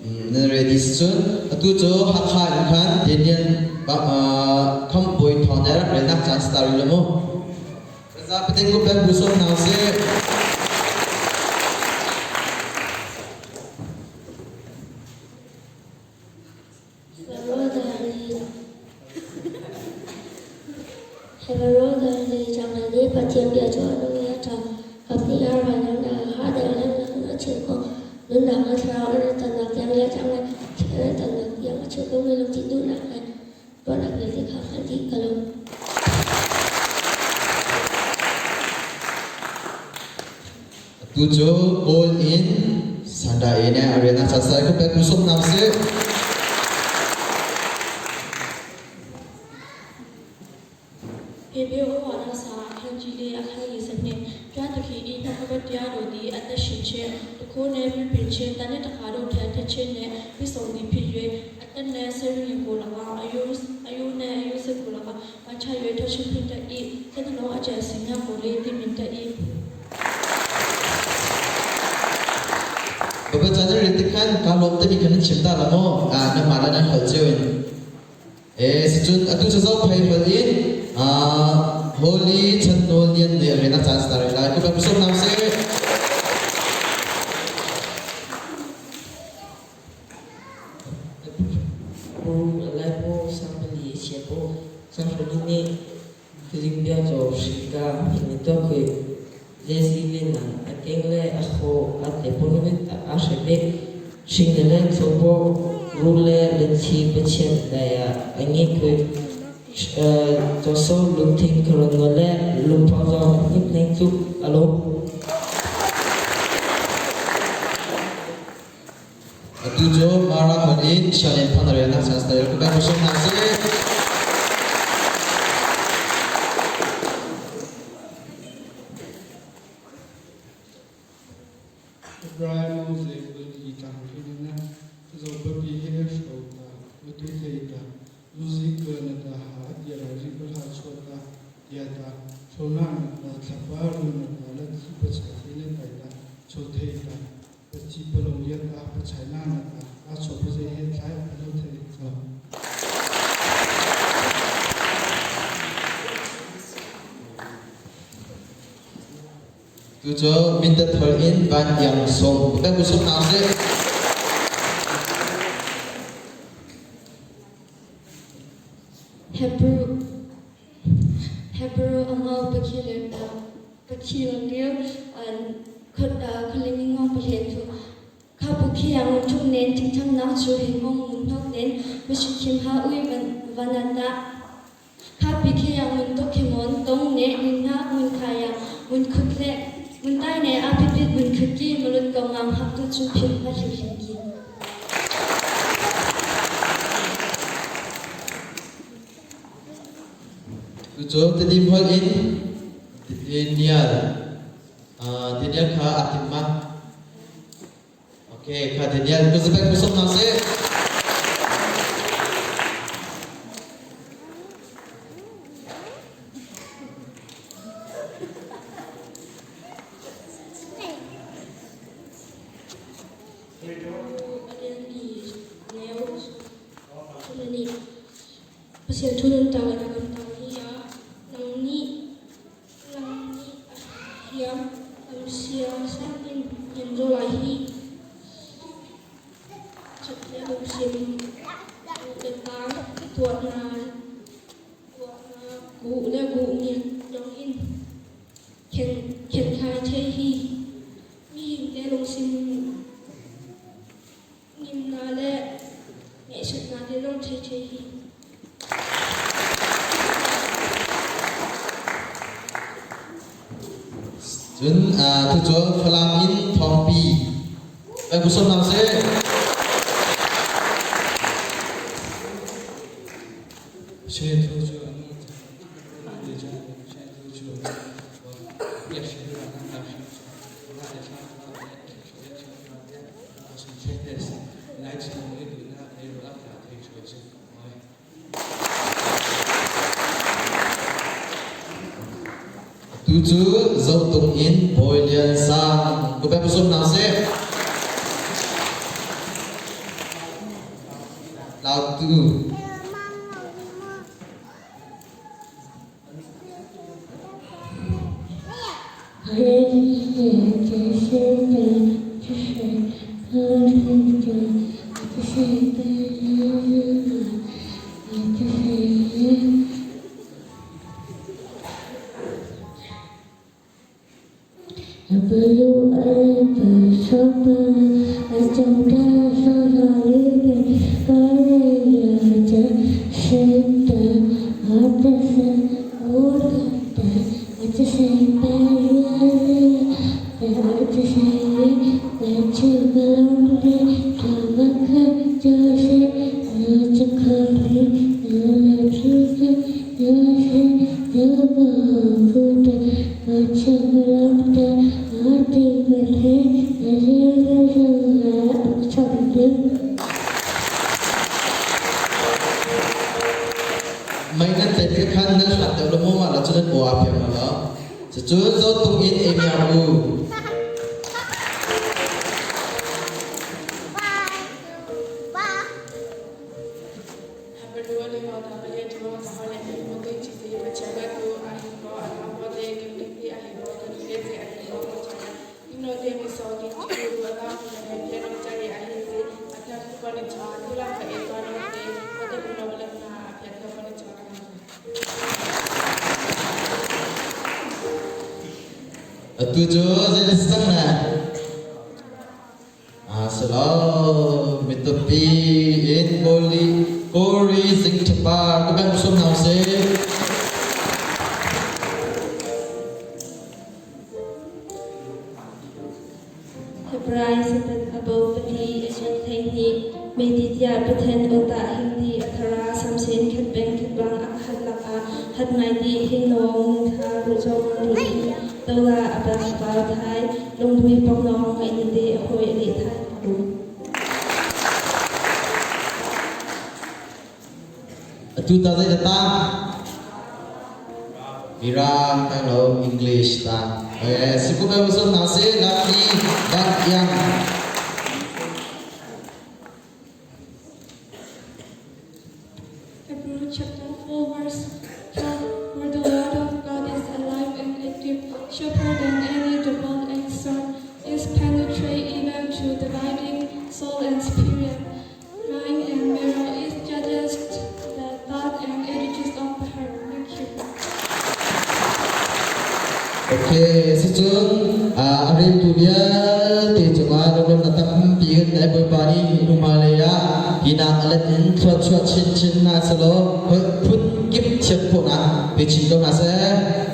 Nan ready si cun atu cu Hakha in khan Daniel Khambawi thawng nih a rak relnak caan si ta rih lo mu. Zapi te ku pek bu sawm hna usih. Pathian bia cu a nung i a ṭha. Kaphnih a ralnak a dernak a cheu ko. Nunnak a thlarau a rat tiang le a cang lai. A rat tiang a cheu ko mi lungthin duhnak le ruahnak vialte kha hngalh dih ka lung. Atu cu Kawl in Sanda in a rian a sasai ko pek sum hna usih. ဟေဘေဩဝါဒစာအခန်းကြီး၄အခန်းကြီး7ဘုရားသခင်၏နှုတ်ကပတ်တရားတော်သည်အသက်ရှင်ခြင်းတခိုးနှင့်ပြုပြင်ခြင်းတန်တဲ့တကာတို့ထက်ထက်ခြင်းနှင့်ပြည့်စုံသည်ဖြစ်၍အသက်နှင့်ဆေးရင်ကို၎င်းအယုအယုနှင့်အယုစိတ်ကို၎င်းပိုင်းခြား၍ထွက်ရှိဖြစ်တတ်၏စိတ်နှလုံးအကြံစီများကိုလည်းသိမြင်တတ်၏ Bapak chan rin tikhan ka lawm te mi khan chim ta la mo na ma la nan hal cheu in e sicun atu cha zo phai hal in Holy chan nawl lian ne rena chan star lai ku ba som nam se. Laipo sangpali siapo sanghrani nih Tuzing bia cu hri-ka hming tuah khui Jesse lin ah a keng le a khaw a te punvit a hre bik. Hring le thopo ru le lenthi Pathian dai ah a ngi khui. Cawso lungthing kharon le lungphang zong hnik ning tluk a lawm. Atu cu Mara hmun in Shalem Thang na rian nak chan star ku kan sum hna sih. Ibrahim Mose i tang na zopapi he hro ta utu thei ta uzi ka na ta ha tia ra ri pa ha chua ta tia ta chona na ta thlapa ru na ta la thi pa chai the na tai ta cho thei ta pa chi pa long ya ta pa chai na na ta a cho pa je he thlai pa lo thei cho. Tu cu Mindat holh in Van Iang Sung ku kan sum hna usih. Hebrew Hebrew angau pakhilang khualingong pahlen thu kha pukhiang ngun thuk nen thingthang nak chu hingong ngun hnok nen mashithim ha ui vanata kha pikhiang ngun tok khimon tong ne nin na ngun khaya ngun khut le ngun tai ne a phit ngun khut ki malut ko ngang hak tu chu phit ma hlim hlim ki. Tu cu Tedim holh in Daniel Daniel kha a tim ma. Okay, kha Daniel ku zabek ku som hna sih. Pasal thu nan tang in a kan tang hi ah nang nih nang nih a hiam am sia sang in nan zaw lai hi le lungsim le tang tuah na tuah na guh le guh ngiat dong in khen khen khai the hi mi te lungsim Ngimna le ngaihchiatnak te zong thei thei hi. Cun thucu Falam in thawngpi kan kusum hna sih. She thu chu anu chu she thu chu ya she thu na na she Tu cu Zotung in Bawi Lian Sang ku pek sum hna sih. Lautu. Mei nan tlet ka khan nan hlat deuh lo maw mah la cu nan aw aa piang lo. Cucun zawttung in ei miang u. Atu cu zei na si cang ne? Silo mitupi in kawli kawri zing ṭhapa ka bang sum hna usih. Hebrai satan abo pali azun 12 Meititia pathen ota hingdi athara samsen khatbeng khatbang akhat laka hat ngai ti hingnawng tha rujong ri tola abang pau thai lungbui poknong ngai ni te hoi le thai ru. Atu ta zei ta Mirang hello English ta. Eh sipu ka musul na se laki bang yang. Hebrew chapter 4 verse 12, where the word of God is alive and active, sharper than any double-edged sword, is penetrate even to dividing soul and spirit, mind and marrow, it judges the thought and attitudes of the heart. Thank you. Okay, sicun a reltu vialte cungah lunglawmhnak tampi kan nei. Bawipa nih hnuhmailei ah hinak a let in thluachuah chinchin hna selaw phun kip thiam khawhnak pe chin ko hna seh.